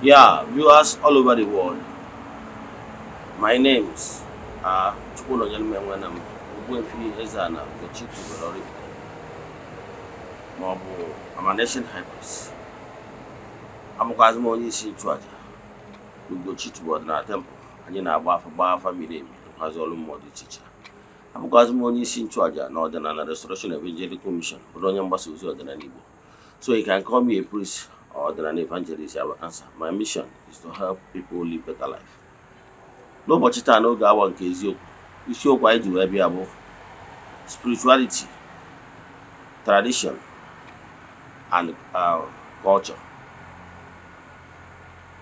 Yeah, viewers all over the world, my names are Chukwunonyelum Enwenam, Ogbuefi Eze-Ana Ugochi tubelu Oraifite, maọbụ Amanation High Priest. Abụkwazị m onye isi nchụaja Ugochi tubelu ọdịnala temple. Anyị na-agba afa, gbaa afa miri emi, rụkwazị ọrụ mmụọ dị iche iche. Abụkwazị m onye isi nchụaja na Ọdịnala Restoration Evangelical Mission, bụrụ onye mgbasa ozi ọdịnala Igbo. So you can call me a priest or ọdịnala evangelist, I will answer. My mission is to help people live better life. N'ụbọchị taa, n'oge awa nke eziokwu, isiokwu anyị ji wee bịa bụ spirituality, tradition and culture.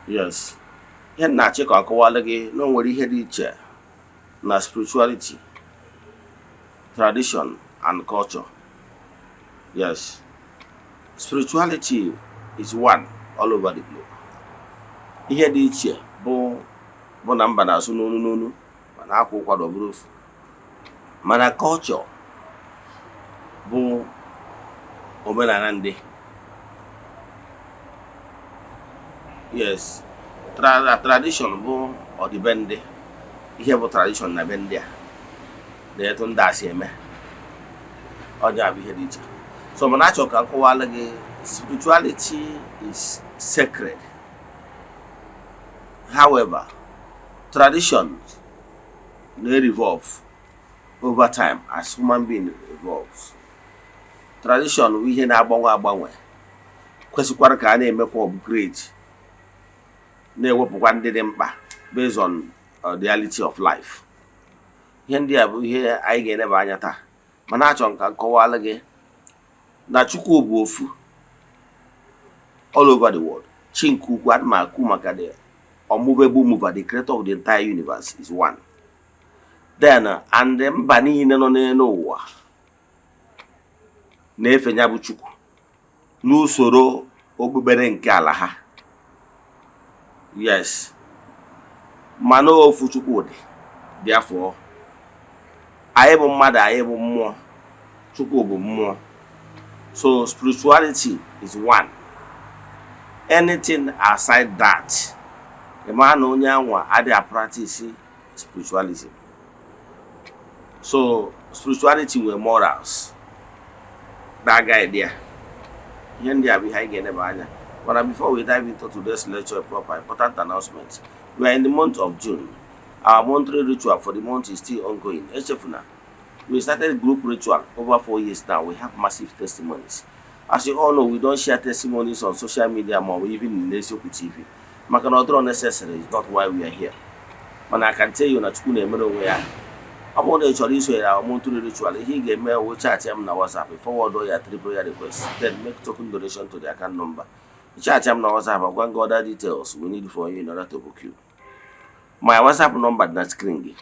Yes, ihe m na-achọ ka akọwala gị na o nwere ihe dị iche na spirituality, tradition and culture. Yes, spirituality is one all over the globe. Ihe dị iche bụ na mba na-asụ n'onu n'onu, mana akwa ụkwara ọ bụrụ ofu. Mana culture bụ omenala ndị. Yes, tradition bụ ọdịbendị, ihe bụ tradition na be ndị a na etu ndị a si eme ọnya bụ ihe dị iche. So mana achọ ka m kọwalụ gị, spirituality is sacred. However, tradition na-evolve over time as human being evolves. Tradition bụ ihe na-agbanwe agbanwe, kwesịkwara ka a na-emekwa upgrade, na-ewepụkwa ndị dị mkpa based on reality of life. Ihe ndị a bụ ihe anyị ga-eneba anya taa. Mana achọrọ m ka m kọwalụ gị na Chukwu bụ ofu all over the world. Chi nke ukwu adị m akwu maka the unmovable mover, the creator of the entire universe, is one. Then and mba niile nọ n'elu ụwa na-efe ya bụ Chukwu n'usoro okpukpere nke ala ha. Yes, mana ofu Chukwu dị. Therefore, anyị bụ mmadụ, anyị bụ mmụọ, Chukwu bụ mmụọ. So spirituality is one. Anything aside that, ị mara na onye anwa adịghị practice spiritualism. So spirituality nwere morals na guide ya. Ihe ndị a bụ ihe anyị ga-eneba anya. Mana before we dive into today's lecture proper, important announcement: we are in the month of June. Our monthly ritual for the month is still ongoing. Echefuna, we started group ritual over 4 years now. We have massive testimonies. As you all know, we don't share testimonies on social media ma ọ bụ even in Eziokwu TV, maka na ọ dịrọ necessary, is not why we are here. Mana I can tell you na Chukwu na-emere onwe ya. Ọ bụrụ na ị chọrọ isonyere our monthly ritual, ihe ị ga-eme wụ chat m na WhatsApp, forward ya three prayer requests, then make token donation to the account number. Chat m na WhatsApp, agwa gị other details we need for you in order to book you. My WhatsApp number dị na screen gị: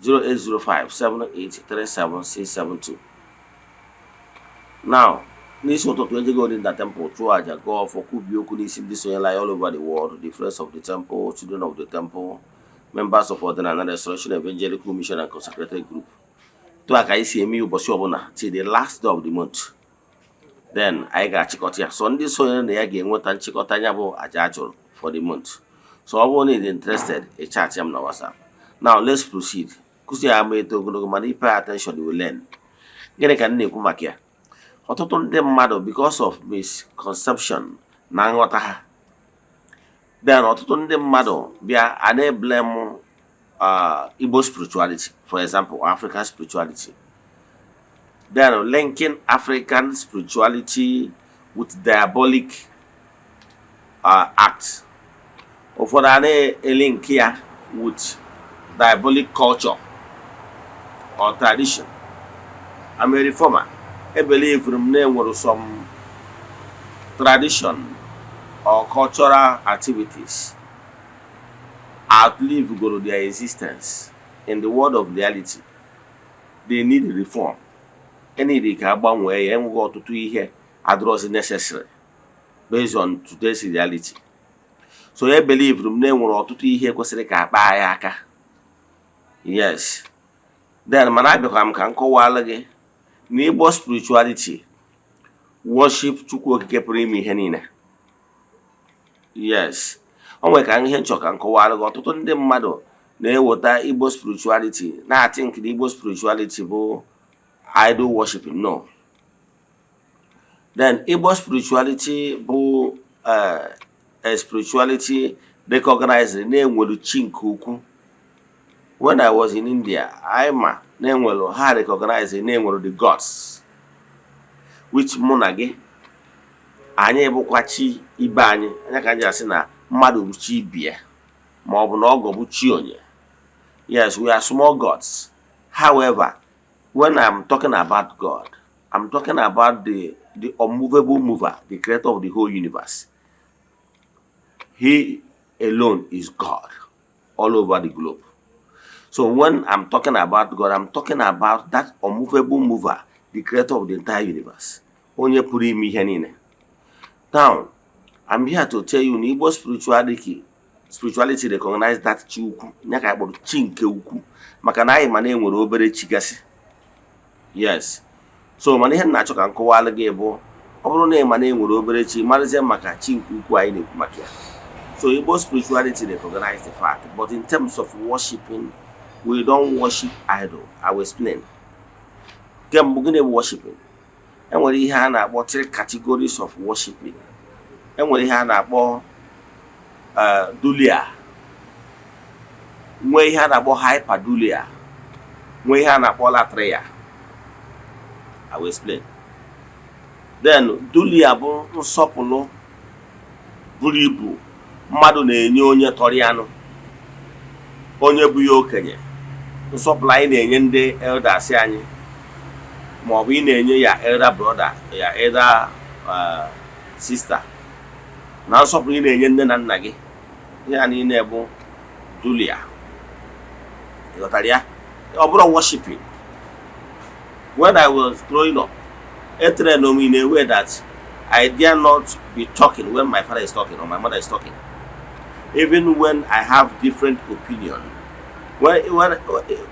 08057837672. Now, n'isi ụtụtụ, ejego dị na temple chụọ aja, gọọ ọfọ, kwubie okwu n'isi ndị sonyela anyị all over the world, the friends of the temple, children of the temple, members of Ọdịnala Restoration Evangelical Mission and Consecrated Group. Tụ a ka anyị si eme ya ụbọchị ọbụla till the last day of the month, then anyị ga-achịkọta ya. So ndị sonyere na ya ga-enweta nchịkọta ya bụ aja a chụrụ for the month. So ọ bụrụ na ị dị interested, ị chat m na WhatsApp. Now let's proceed. Kụzi ya ama eto ogologo, mana i pay attention, you will learn. Gịnị ka m na-ekwu maka ya? Ọtụtụ ndị mmadụ, because of misconception na nghọta ha, then ọtụtụ ndị mmadụ bịa a na-eblame Igbo spirituality, for example, or African spirituality, then linking African spirituality with diabolic acts. Ụfọdụ a na-elink ya with diabolic culture or tradition. I'm a reformer. I believe m na enwere some tradition or cultural activities outlive goro their existence in the world of reality. They need reform. Need ka agbanwee ya. Enweghị ọtụtụ ihe adịrọzi necessary based on today's reality. So I believe m na enwere ọtụtụ ihe kwesịrị ka akpa ya aka. Yes, then mana abịakwara m ka m kọwalụ gị na Igbo spirituality worship Chukwu Okike pụrụ ime ihe niile. Yes, o nwere ka ihe nchọ ka m kọwara gị. Ọtụtụ ndị mmadụ na-eweta Igbo spirituality, na-atị nke na Igbo spirituality bụ idol worshiping. No. Then Igbo spirituality bụ a spirituality recognized na-enwere chi nke ukwu. When I was in India, anyị ma na-enwere, ha recognize na-enwere the gods, which mụ na gị, anyị bụkwa chi ibe anyị. Anya ka anyị asị na mmadụ bụ chi ibie, ma ọ bụ na ọgọ bụ chi onye. Yes, we are small gods. However, when I'm talking about God, I'm talking about the unmovable mover, the creator of the whole universe. He alone is God all over the globe. So when I'm talking about God, I'm talking about that unmovable mover, the creator of the entire universe, onye pụrụ ime ihe niile. Now, I'm here to tell you na Igbo spirituality recognize that chi ukwu ya ka anyị kpọrọ chi nke ukwu, maka na anyị ma na enwere obere chi gasị. Yes, so mana ihe m na-achọ ka m kọwalụ gị bụ, ọ bụrụ na ị ma na enwere obere chi, marụzie maka chi nke ukwu anyị na-ekwu maka ya. So Igbo spirituality recognize the fact, but in terms of worshiping, we don't worship idol. I will explain. Nke mbụ, gịnị bụ worshiping? Enwere ihe a na-akpọ three categories of worshiping. Enwere ihe a na-akpọ dulia, nwee ihe a na-akpọ hyperdulia, nwee ihe a na-akpọ latria. I will explain. Then dulia bụ nsọpụrụ buru ibu mmadụ na-enye onye tọrọ ya anụ, onye bụ ya okenye, nsọpụrụ anyị na-enye ndị elders anyị, ma ọ bụ ị na-enye ya elder brother, ya elder sister, na nsọpụrụ ị na-enye nne na nna gị. Ihe a niile bụ dulia. Ị ghọtara ya? Ọ bụrụ worshiping, when I was growing up, e trained me in a way that I dare not be talking when my father is talking or my mother is talking, even when I have different opinion. When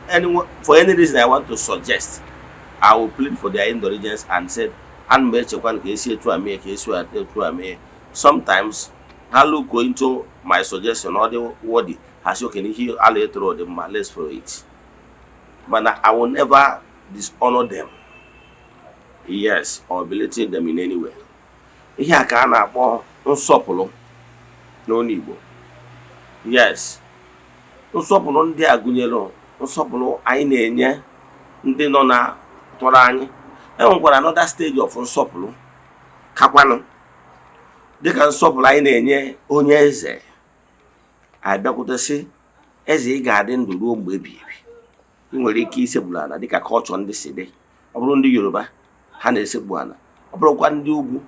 anyone, for any reason I want to suggest, I will plead for their indulgence and said, ana m echekwa ka esi etu a mee, ka esi etu a mee. Sometimes ha look into my suggestion, ọ dị worthy, ha sị, "Okay, ihe ala etoro dị mma, let's follow it." Mana I will never dishonor them, yes, or belittle them in any way. Ihe a ka a na-akpọ nsọpụrụ n'ọnụ Igbo. Yes, nsọpụrụ ndị a gụnyere nsọpụrụ anyị na-enye ndị nọ na tọrọ anyị. E nwekwara another stage of nsọpụrụ kakwanụ, dịka nsọpụrụ anyị na-enye onye eze. Abịakwutesị eze, "Ị ga-adị ndụ ruo mgbe ebighị ebi." Ị nwere ike isekpuru ala dịka kọlchọ ndị si dị. Ọ bụrụ ndị Yoruba, ha na-esekpu ala. Ọ bụrụkwa ndị ugwu,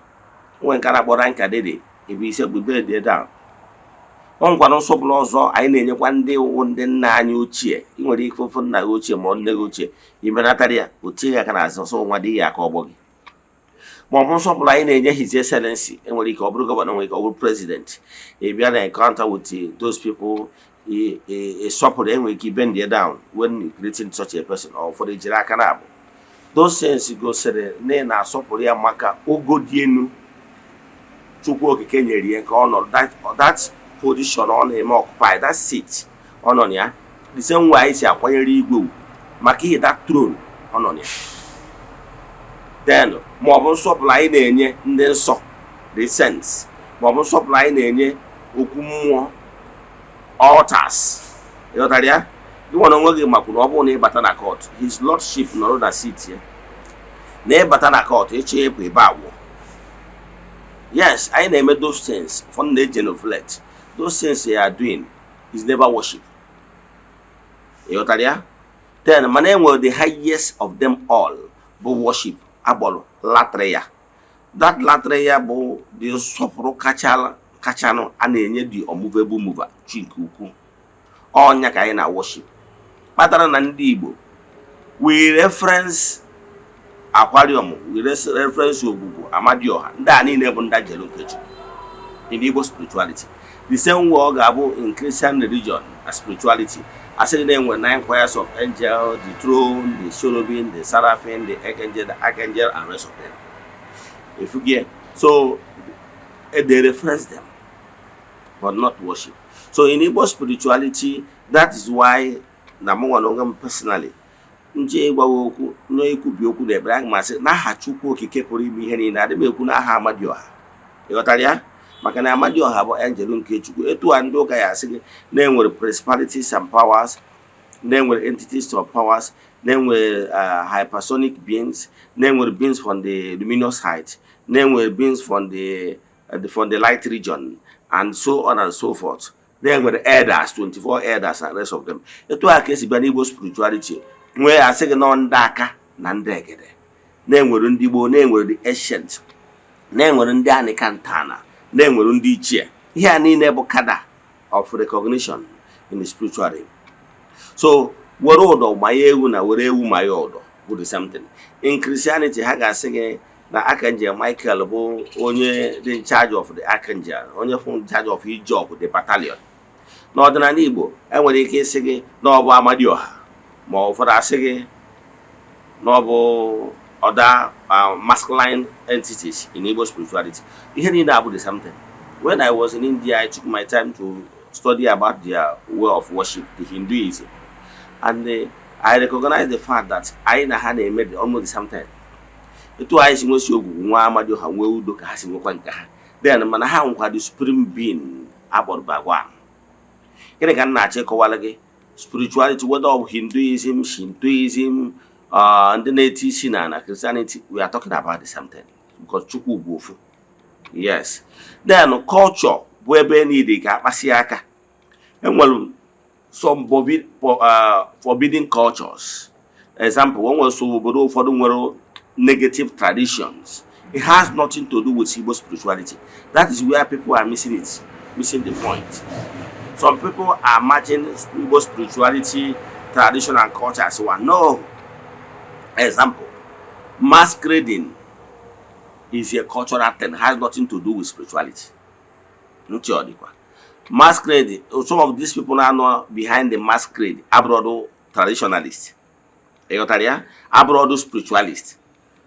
nwee nke a na-akpọ ranka dede ebe isekpu bed down. Ọ nwekwara nsọpụrụ ọzọ anyị na-enyekwa ndị wụ ndị nna anyị ochie. Ị nwere ike ofu nna gị ochie ma ọ nne gị ochie, imenatara ya, o tie ya aka n'azụ, ọsọ nwa dị ya aka ọgbọ gị. Ma ọ bụ nsọpụrụ anyị na-enye His Excellency. Enwere ike ọ bụrụ governor, nwere ike ọ bụrụ president. Ị bịa na encounter with those people, ị sọpụrụ, enwere ike bend ya down when greeting such a person, or ụfọdụ jiri aka na abụ. Those things gosiri na ị na-asọpụrụ ya maka ogo dị elu Chukwu Okike nyere ya ka ọ nọ that position ọ na-eme occupy, that seat ọ nọ na ya. The same way anyị si akwanyere igwe ugwu maka ihe that throne ọ nọ na ya. Then ma ọ bụ nsọpụrụ anyị na-enye ndị nsọ, the saints, ma ọ bụ nsọpụrụ anyị na-enye okwu mmụọ, altars. Ịghọtara ya? Gị nwere onwe gị makwuru, ọ bụrụ na ịbata na court, His Lordship nọrọ na seat ya, na ịbata na court, ịchọ ịpụ ebe agwụ. Yes, anyị na-eme those things. Ụfọdụ na-egenuflect. Those things they are doing is never worship. Ịghọtara ya? Then mana enwere the highest of them all bụ worship agbọrọ latria. That latria bụ the nsọpụrụ kacha kachanụ a na-enye the unmovable mover, chi nke ukwu. Ọnya ka anyị na worship, kpatara na ndị Igbo, we reference aquarium, we reference Ogwugwu, Amadioha. Ndị a niile bụ ndị jelu nke Chukwu in Igbo spirituality. The same way ọ ga-abụ in Christian religion and spirituality, asịrị na-enwe nine choirs of angel, the throne, the cherubim, the seraphim, the archangel, the archangel and rest of them. If you get so, they reference them. but not worship. So in Igbo spirituality, that is why na mụnwa na onwe m personally nje ịgwawa okwu na-ekwubi okwu na ekpere, aga m asị n'aha Chukwu Okike pụrụ ime ihe niile. Adị m ekwu n'aha Amadioha. Ịghọtara ya? Maka na Amadioha bụ angel nke Chukwu. Etu a ndị ụka ya asị gị na-enwere principalities and powers, na-enwere entities of powers, na-enwere hypersonic beings, na-enwere beings from the luminous height, na-enwere beings from the light region, and so on and so forth, na-enwere elders, 24 elders and rest of them. Etu a ka esi bịa n'Igbo spirituality nwee asị gị nọ ndị aka na ndị egede, na-enwere ndị gboo, na-enwere the ancient, na-enwere ndị anịka ntana, na-enwere ndị ichie. Ihe a niile bụ cadre of recognition in the spiritual realm. So were ụdọ manye ewu na were ewu manye ụdọ bụ the same thing. In Christianity, ha ga-asị gị na Archangel Michael bụ onye dị in charge of the archangel, onye fụ in charge of ije ọgụ, the battalion. N'ọdịnala Igbo, enwere ike ịsị gị na ọ bụ Amadioha, ma ụfọdụ asị gị na ọ bụ other masculine entities in Igbo spirituality. Ihe niile abụ the same thing. When I was in India, I took my time to study about their way of worship, the Hinduism, and I recognize the fact that anyị na ha na-eme almost the same thing. Etu anyị si nwesi ogwugwu nwa Amadioha, nwee udo, ka ha si nwekwa nke ha. Then mana ha nwekwa the supreme being akpọrọ Bhagwan. Gịnị ka m na-achọ ịkọwara gị? Spirituality, whether of Hinduism, Shintoism, ndị na-eti isi na Christianity, we are talking about the same thing because Chukwu bụ ofu. Yes. Then culture bụ ebe niile ka akpasị aka. Enwere some forbidden cultures. Example, o nwere so obodo ụfọdụ nwere negative traditions. It has nothing to do with Igbo spirituality. That is where people are missing it, missing the point. Some people are matching Igbo spirituality, tradition and culture as one. No. Example, masquerading is a cultural thing, has nothing to do with spirituality. Ntị ọ dịkwa. Masquerade, some of these people now know behind the masquerade, abụrọdụ traditionalist. Ị ghọtara ya? Abụrọdụ spiritualist.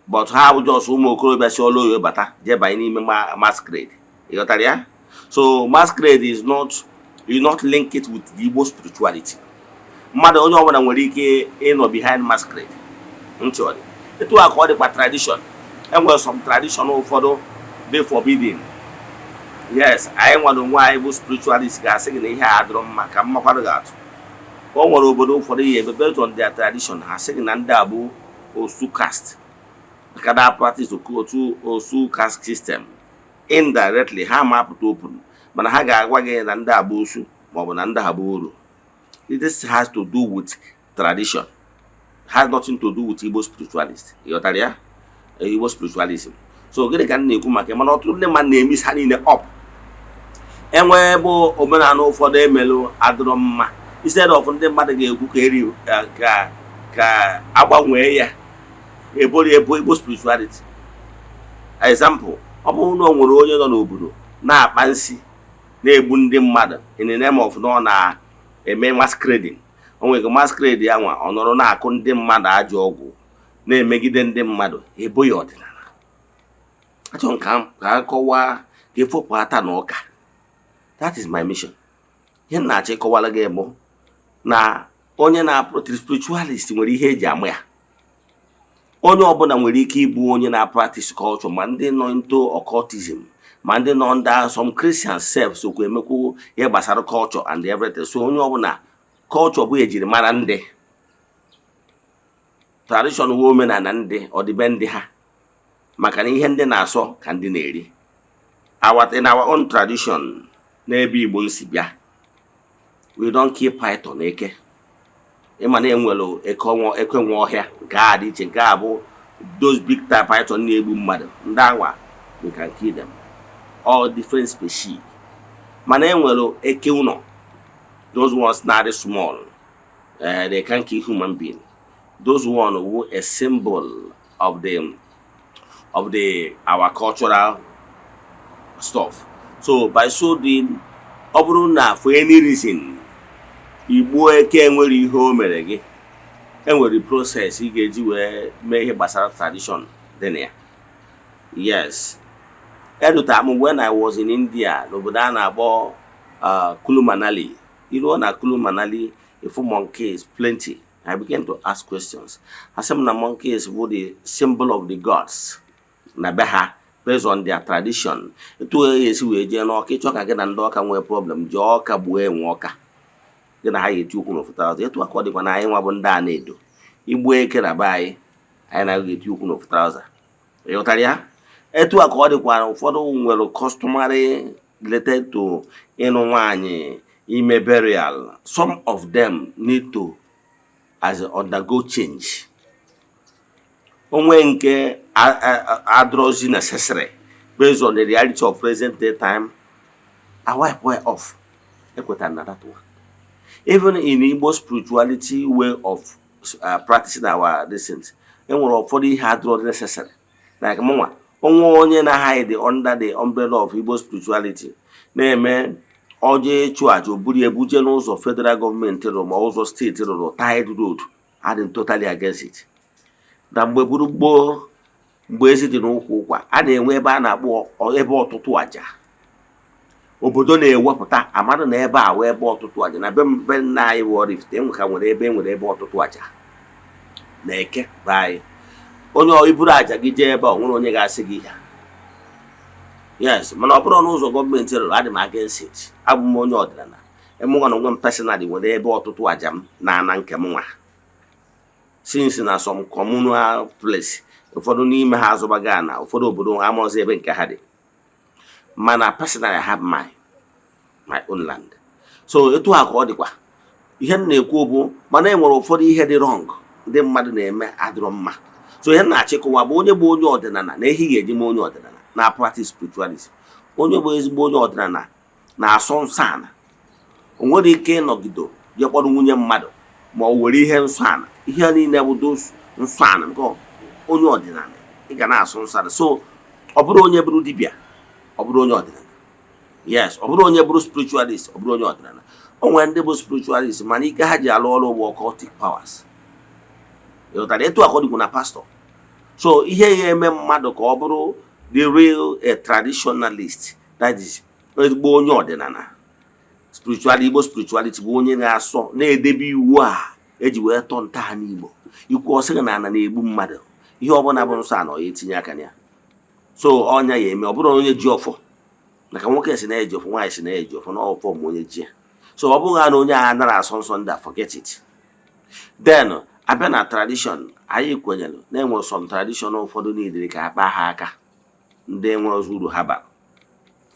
But ha bụ just ụmụ okorobịa si ọlụ oyo bata jee banye n'ime masquerade. Ị ghọtara ya? So masquerade is not, you not link it with the Igbo spirituality. Mmadụ onye ọbụla nwere ike ịnọ behind masquerade. Ntị ọ dị. Etu a ka ọ dịkwa tradition. Enwere some tradition ụfọdụ dị forbidden. Yes, anyị nwere onwe anyị bụ spiritualist ga-asị gị na ihe a adịrọ mma. Ka mmakwado ga-atụ, o nwere obodo ụfọdụ ihe ebe based on their tradition, ha sị gị na ndị a bụ osu caste, maka na practice otu osu caste system. Indirectly, ha ma apụta open, mana ha ga-agwa gị na ndị a bụ osu maọbụ na ndị a bụ uru. This has to do with tradition, has nothing to do with Igbo spiritualist. Ịghọtara ya? Igbo spiritualism. So gịnị ka m na-ekwu maka ya? Mana ọtụtụ ndị mmadụ na-emisi ha niile up. Enwe bụ omenala ụfọdụ emelụ adịrọ mma, instead of ndị mmadụ ga-ekwu ka eri ka agbanwee ya, ebori ebo Igbo spirituality. Example, ọ bụrụ na o nwere onye nọ n'obodo na-akpa nsi, na-egbu ndị mmadụ in the name of na ọ na-eme masquerading, o nwere masquerade ya nwa, ọ nọrọ na-akụ ndị mmadụ ajọ ọgwụ, na-emegide ndị mmadụ, ebo ya ọdịnala. Achọrọ m ka a kọwaa, ka efopụ ata na ụka. That is my mission. Ihe m na-achọ ịkọwara gị bụ na onye na-apụ spiritualist nwere ihe eji ama ya. Onye ọbụla nwere ike ịbụ onye na-practice culture, ma ndị nọ into occultism, ma ndị nọ under some Christians sef sokwa emekwu ihe gbasara culture and everything. So onye ọbụla, culture bụ ejirimara ndị, tradition wụ omenala ndị, ọdịbendị ha, maka na ihe ndị na-asọ ka ndị na-eri. Our in our own tradition, n'ebe Igbo nsi bịa, we don't kill python, eke. Ịma na enwere eke eke nwe ọhịa, nke a dị iche. Nke a bụ those big type python na-egbu mmadụ. Ndị anwa, we can kill them, all different species. Mana enwere eke ụlọ, those ones na-adị small, they can kill human being. Those one wụ a symbol of the our cultural stuff. So by so doing, ọ bụrụ na for any reason igbuo eke enwere ihe o mere gị, enwere process ị ga-eji wee mee ihe gbasara tradition dị na ya. Yes, edutara m when I was in India, n'obodo a na-akpọ Kulu Manali. Iruo na Kulu Manali, ifu monkeys plenty. I began to ask questions. Asị m na monkeys bụ the symbol of the gods na be ha based on their tradition. Etu e esi wee jee n'Ọka, ịchọ ka gị na ndị Ọka nwee problem, jee Ọka gbuo enwe ọka, gị na ha ga-eti okwu n'ofu trouser. Etu a ka ọ dịkwa na anyị nwa bụ ndị a na-edo igbuo eke na be anyị, anyị na eti okwu n'ofu trouser. Ịghọtara ya? Etu a ka ọ dịkwa, ụfọdụ nwere customary related to ịnụ nwaanyị, ime burial. Some of them need to as undergo change. Onwe nke adịrọzi necessary based on the reality of present day time, I wipe way off. Ekwetara na that one. Even in Igbo spirituality way of practicing our these things, enwere ụfọdụ ihe adịrọ necessary. Like mụnwa, onwe onye na hide under the umbrella of Igbo spirituality na-eme ọjọọ, ịchụ aja, o buru ebuje n'ụzọ federal gọọmenti rụrụ ma ụzọ steeti rụrụ, tarred road, adị totally against it. Na mgbe gburu gboo, mgbe ezi dị n'ụkwụ ụkwa, a na-enwe ebe a na-akpọ ebe ọtụtụ aja obodo na-ewepụta amadụ na ebe a wee ebe ọtụtụ aja. Na be nna anyị bụ Oraifite, enwe ka nwere ebe e nwere ebe ọtụtụ aja na eke be anyị. Onye iburu aja gị jee ebe a, ọ nwere onye ga-asị gị ya yes, mana ọ bụrụ n'ụzọ gọọmenti rụrụ, adị m against it. Abụ m onye ọdịnala. Emụnwa na onwe m personally nwere ebe ọtụtụ aja m na ana nke m nwa, since na some communal place, ụfọdụ n'ime ha azụbaga ana, ụfọdụ obodo amaọzọ ebe nke ha dị, mana personally I have my own land. So etu a ka ọ dịkwa ihe m na-ekwu bụ, mana e nwere ụfọdụ ihe dị wrong ndị mmadụ na-eme adịrọ mma. So ihe m na-achịkọwa bụ, onye bụ onye ọdịnala na ehi ga-eji m onye ọdịnala na practice spiritualism, onye bụ ezigbo onye ọdịnala na-asọ nsọ ala, o nwere ike ịnọgide jee kpọrọ nwunye mmadụ ma ọ were ihe nsọ ala. Ihe niile bụ those nsọ ala nke onye ọdịnala, ị ga na-asụ nsọ ala. So ọ bụrụ onye bụrụ dibịa, ọ bụrụ onye ọdịnala, yes, ọ bụrụ onye bụrụ spiritualist, ọ bụrụ onye ọdịnala. O nwere ndị bụ spiritualist, mana ike ha ji alụ ọrụ bụ occultic powers. Ịghọtara? Etu a ka ọ dịkwu na pastọ. So ihe ya eme mmadụ ka ọ bụrụ the real a traditionalist, that is ezigbo onye ọdịnala spiritual, Igbo spirituality, bụ onye na-asọ, na-edebe iwu a eji wee tọọ ntọala n'Igbo. Ikwu ọsị gị na ana na-egbu mmadụ, ihe ọbụla bụ nsọ ana, ọ ya etinye aka na ya. So ọnya ya eme ọ bụrụ onye ji ọfọ, maka nwoke si na-eji ọfọ, nwaanyị si na-eji ọfọ, na ọfọ ma onye ji ya. So ọ bụghị na onye a nara asọ nsọ ndị a, forget it. Then abịa na tradition, anyị kwenyere na enwere some tradition ụfọdụ niile ka akpa ha aka, ndị nwere ọzọ uru ha bara.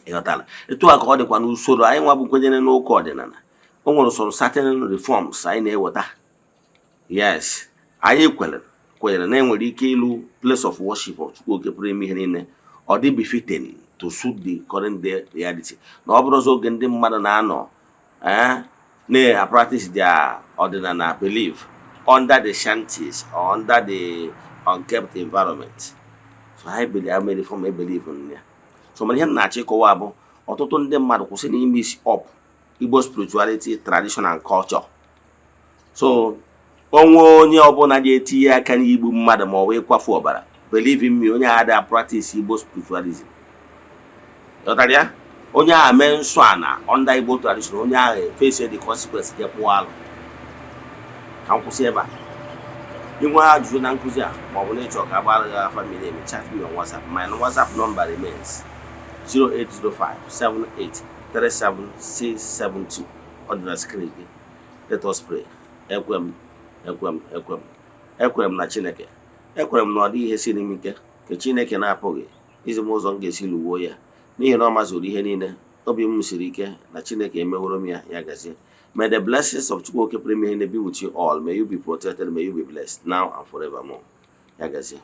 Ịghọtara? Etu a ka ọ dịkwa n'usoro anyị nwa bụ kwenyere n'ụka ọdịnala. O nwere some certain reforms anyị na-eweta. Yes, anyị kwenyere na enwere ike ịlụ place of worship of Chukwu Oke pụrụ ime ihe niile, ọ dị befitting to suit the current day reality, na ọ bụrụ ọzọ oge ndị mmadụ na-anọ na-practice their ọdịnala belief under the shanties or under the unkept environment. So anyị believe, I reform, I believe in ya. So mana ihe m na-achọ ịkọwa bụ, ọtụtụ ndị mmadụ kwụsị na mix up Igbo spirituality, tradition and culture. So onwe onye ọbụla ga-etinye aka n'igbu mmadụ ma ọ bụ ịkwafu ọbara, believe in me, onye a ada practice Igbo spiritualism. Ghọtara ya? Onye ahụ mee nsọ ana under Igbo tradition, onye ahụ face the consequence, je kpụọ alụ. Ka m kwụsị ebe a. Inwe ajụjụ na nkụzi a, ma ọ bụ na ịchọ ka agbara gị afa miri emi, chat me on WhatsApp. My WhatsApp number remains 0805 78 37672. Ọ dị na screen gị. Let us pray. Ekwe m, ekwe m, ekwe m, ekwere m na Chineke. Ekwere m na ọ dịghị ihe siri m ike nke Chineke na-apụghị izi m ụzọ m ga-esi lụwuo ya, n'ihi na ọ mazuru ihe niile. Obi m siri ike na Chineke emeworo m ya. Ya gazie. May the blessings of Chukwu Oke pụrụ ime ihe be with you all. May you be protected, may you be blessed now and forevermore. Ya gazie.